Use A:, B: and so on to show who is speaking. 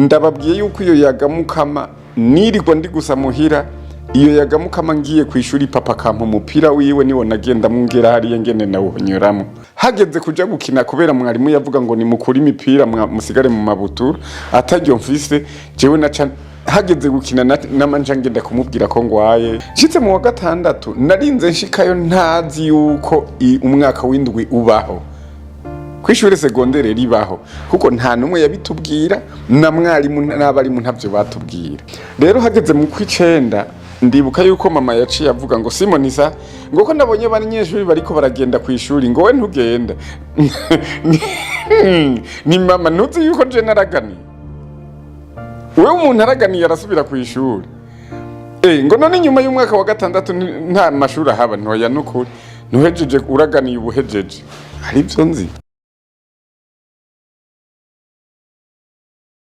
A: Ndababwiye yuko iyo yagamukama nirirwa ndi gusa muhira. Iyo yagamukama ngiye ku ishuri, papa akampa umupira wiwe, niwo nagenda ngera hariya ngene nawunyuramo. Hageze kuja gukina, kubera mwarimu yavuga ngo nimukure imipira, musigare mu mabutura, ataryo mfise jewe naca hageze gukina namanja ngenda kumubwira ko ngwaye. Nshitse mu wa gatandatu, narinze nshikayo ntazi yuko umwaka w'indwi ubaho, kw'ishure secondaire ribaho, kuko nta numwe yabitubwira, na mwarimu n'abarimu ntavyo batubwira. Rero hageze mu kw'icenda, ndibuka yuko mama yaciye avuga ngo: "Simonisa," ngo, "ko nabonye abanyeshuri bariko baragenda kw'ishuri, ngo we ntugenda?" Ni mama, ntuzi yuko je naraganiye? Wewe umuntu araganiye arasubira kw'ishuri? Ngo none nyuma y'umwaka wa gatandatu nta mashuri ahaba? Ntoya, nukuri ntuhejeje, uraganiye ubuhejeje, hari ibyo nzi.